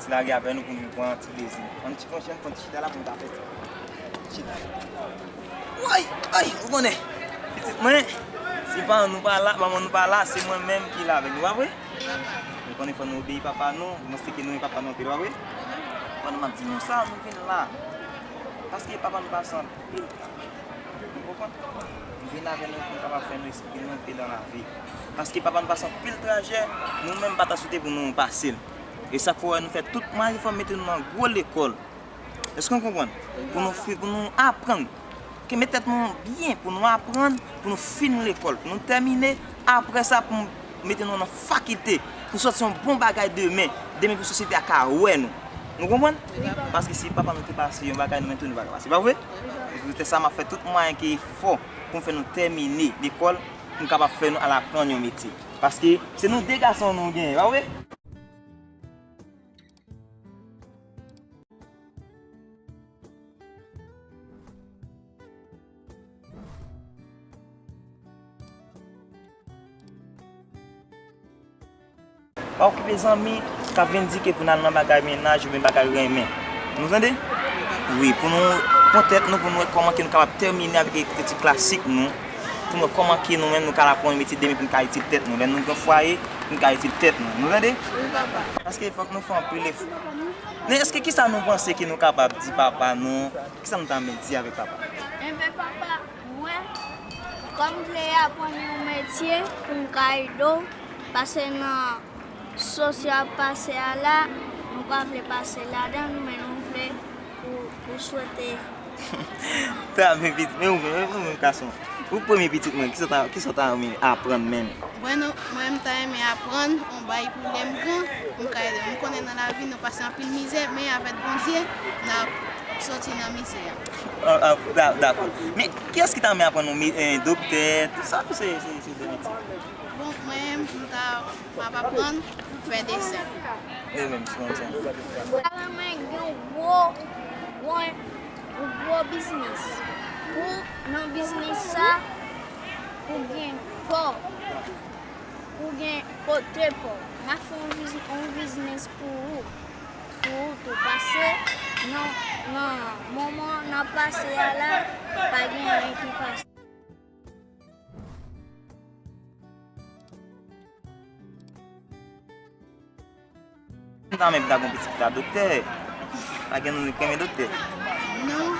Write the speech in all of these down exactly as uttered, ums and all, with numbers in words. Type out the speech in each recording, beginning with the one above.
Lage avè nou pou nou pran ti plezi. Ann ti fon chèn, fon ti chita la pou nou ta fè ti chita. Woy! Woy! Ou konnen, pitit mwen, si paran nou pa la, manman nou pa la, se mwen menm ki la avèk nou, pa vre? Ou konnen fò nou obeyi papa nou, montre ke nou renmen papa nou anpil, pa vre? Fò nou m ap di nou sa, nou vin la. Paske papa nou pase anpil. Ou konprann? M vin avè nou pou m kapab fè nou eksplike nou antre dan lavi. Paske papa nou pase anpil trajè, nou menm pa ta swete pou nou pase l. E sa k fè w wè nou fè tout mwayen fò mete nou nan gwo lekòl. Èske w konprann? Pou nou fi-, pou nou aprann. Ke met tèt nou byen, pou nou aprann, pou nou fin lekòl, pou nou tèmine. Apre sa, pou mete nou nan fakilte, pou sòti yon bon bagay demen, demen pou sosyete a ka wè nou. Nou konprann? Paske si papa nou te pase yon bagay, nou menm tou nou pa ka pase, pa vre? Se poutèt sa m ap fè tout mwayen ke efò pou m fè nou tèmine lekòl, pou m kapab fè nou al aprann yon metye. Paske se nou de gason nou genyen, pa vre? Pa okipe zanmi k ap vin di ke pou n al nan bagay mennaj oubyen bagay renmen. Nou tande? Wi, pou nou pran tèt nou, pou nou wè kòman ke nou kapab tèmine avèk ekriti klasik nou, pou nou wè kòman ke nou menm nou ka aprann yon metye demen pou nou ka itil tèt nou. Lè nou gen fwaye, nou ka itil tèt nou. Nou tande? Wi, papa. Paske fòk nou fè anpil efò. Men èske kisa nou panse ke nou kapab di papa nou? Kisa nou ta renmen di avèk papa? Enben, papa, mwen, kòm m vle aprann yon metye pou m ka ede w, pase nan sa w ap pase a la, nou pa vle pase ladan l, men nou vle pou, pou swete. Ta, men pitit, men ou menm, ou menm gason. Ou premye pitit mwen, kisa w ta, kisa w ta renmen aprann menm? Mwen, non, mwen, m ta renmen aprann yon bagay pou lè m gran, pou m ka ede. M konnen nan lavi, nou pase anpil mizè, men avèk Bondye, n ap sòti nan mizè a. Ah, ah, da-, dakò. Men, kiyès ki ta renmen aprann nou, eh, doktè, tout sa, se, se, se de metye. Bon, mwen, m ta, m ap aprann fè desen. De menm, si w konn sa. M ta renmen gen yon gwo, gwo, yon gwo biznis. Pou nan biznis sa, pou gen pò, pou gen kote pò. M ap fè yon biz-, yon biznis pou ou, pou ou tou. Pase nan, nan moman n ap pase a la, pa gen anyen ki pase. M ta renmen ta gon pitit ki ta doktè. Pa gen nou ki renmen doktè? Non.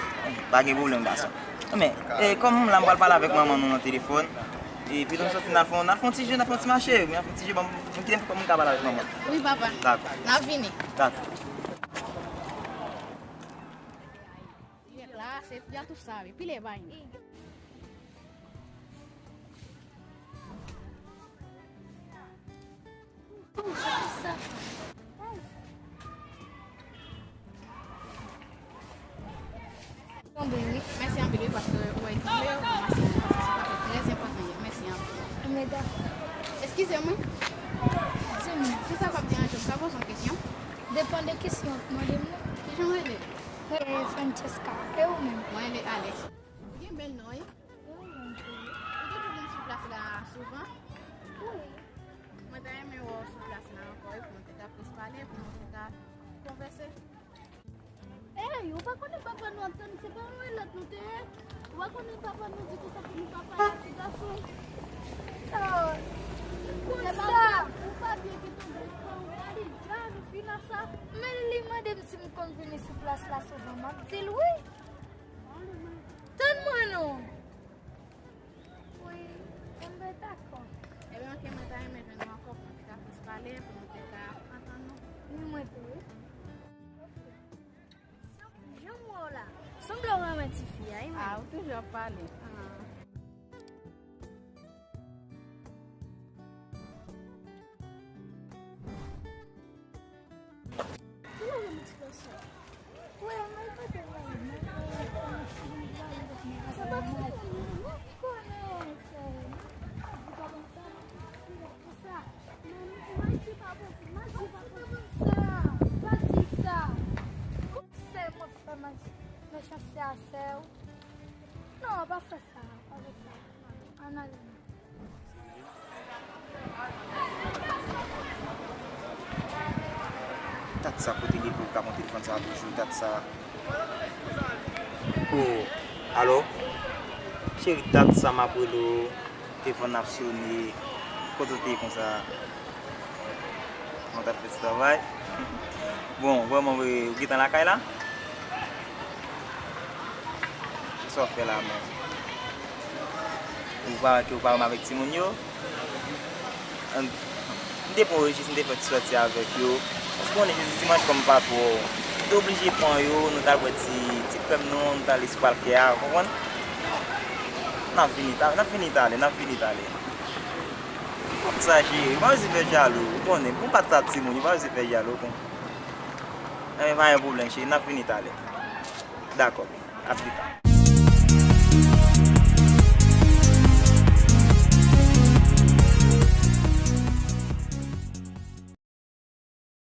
Pa gen pwoblèm, gason. Men, eh, kòm la, m pral pale avèk manman nou nan telefòn. Epi nou sòti, n al fè, n al fè yon ti je, n al fè yon ti mache. N al fè yon ti je, ban m, m kite m pou m ka pale avèk manman. Wi, papa. Dakò. N ap vini. Dakò. Yè la, se, y a tout sa, wi. Pile bay. Anpil, wi. Mèsi anpil, wi, paske ou wè, ou ranmase mwen, paske se yon bagay trè enpòtan, wi. Mèsi anpil. Men dakò. Eskize mwen. Di m. Si sa p ap deranje w, m ka poze w yon kesyon? Depann de kesyon w ap mande m nan. Kijan w rele? Mwen rele Francesca. E ou menm? Mwen rele Alex. Ou gen bèl non, wi. Oh, mon Dieu. Ou toujou vin sou plas la souvan? Wi. Mwen ta renmen wè w sou plas la ankò, wi, pou nou te ka plis pale, pou nou te ka konvèse. Ey, ou pa konnen papa nou ap tann, se pa yon lòt nou te ye? Ou pa konnen papa nou di konsa pou nou pa pale a ti gason? Ah, konsa. Ou pa byen ki tonbe, ou pa li dja nou fin a sa. Men li mande m si m konn vini sou plas la souvan, m ap di l wi. Tann mwen non. Wi, m dakò. Ebyen, oke, mwen ta renmen jwenn nou ankò pou nou te ka plis pale, pou nou te ka antann nou. Wi, mwen tou, wi. Janm wè w la. Sanble w renmen tifi a, wi, men. Ah, ou toujou ap pale. Ah. Ou renmen ti gason. Wi, mwen pa te renmen. Sa pa ti moun, non, ki konnen, sè. Di pa konsa, non, pa di sa. Mwen, mwen di pa bon, mwen di pa bon sa. Pa di sa. Sè mwen fè mechanste a sè w. Non, pa fè sa, pa fè sa. Ann ale. Tat, Sa kote li pou ka pran telefòn sa toujou, dat sa. Oh, alo? Cheri, dat sa m ap rele w, telefòn ap sone. Kote w te ye konsa? Mwen t ap fè ti travay. Bon, vrèman vre, ou gentan lakay la? Sa w ap fè la menm? Ou pa ke ou pa renmen avèk timoun yo? M te pran yo jis, m te fè ti sòti avèk yo. Paske ou konnen jodi dimanch kòm m pa twò, m te oblije pran yo, nou t al bwè ti, ti krèm nou, nou t al espalke a, ou konprann? N ap vini ta-, n ap vini talè, n ap vini talè. Konn sa, cheri, ou pa bezwen fè jalou, ou konnen, pou m pa t sa timoun, ou pa bezwen fè jalou, ou konprann? Enben, pa gen pwoblèm, cheri, n ap vini talè. Dakò, a pli ta.